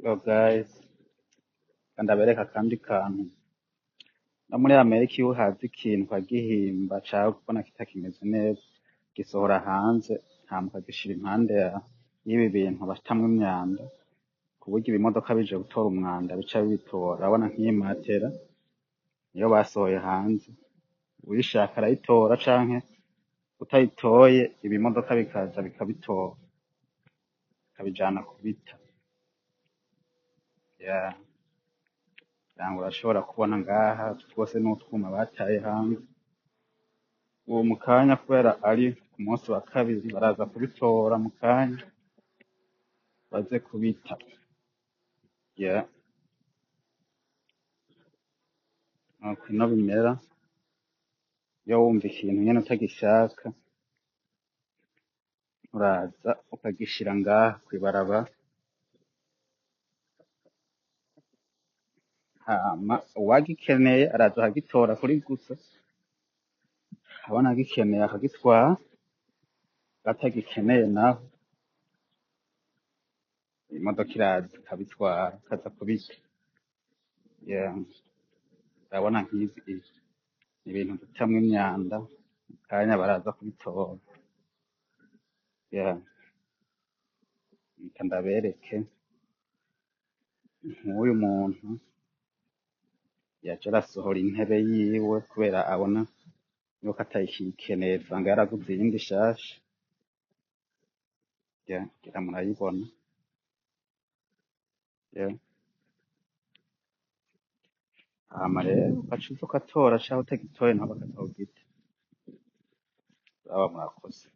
Hello guys, reka ndabereke akandi kantu. No muri Amerika iyo uhaze ikintu ukagihimba canke ubona kitakimeze neza, ugisohora hanze hama ukagishira impande y'ibi bintu batamwo imyanda, kuburyo ibimodoka bije gutora umwanda bica bibitora. Urabona nk'iyi matera niyo basohoye hanze, uwuyishaka arayitora canke utayitoye ibimodoka bikaza bikabitora bikabijana kubita. Yeah. Ngira ngo urashobora kubona ngaha twose n'utwuma bataye hanze. Ubu mu kanya kubera ari ku munsi wa kabiri baraza kubitora mu kanya baze kubita. Yeah. Nuko ino bimera iyo wumva ikintu nyene utagishaka uraza ukagishira ngaha kw'ibarabara, hama uwagikeneye araza akagitora kuri gusa, abona agikeneye akagitwara, atagikeneye naho imodoka iraza ikabitwara ikaza kubita. Yeah. Urabona nk'izi ibintu dutamwo imyanda, mu kanya baraza kubitora. Yeah. Reka ndabereke nk'uyu muntu yaje arasohora intebe yiwe kubera abona yuko atakiyikeneye, usanga yaraguze iyindi nshasha. Yeah, ngira murayibona. Yeah. Hama rero ugaca uza ugatora canke utagitoye naho bakaza kugita. Sawa murakoze.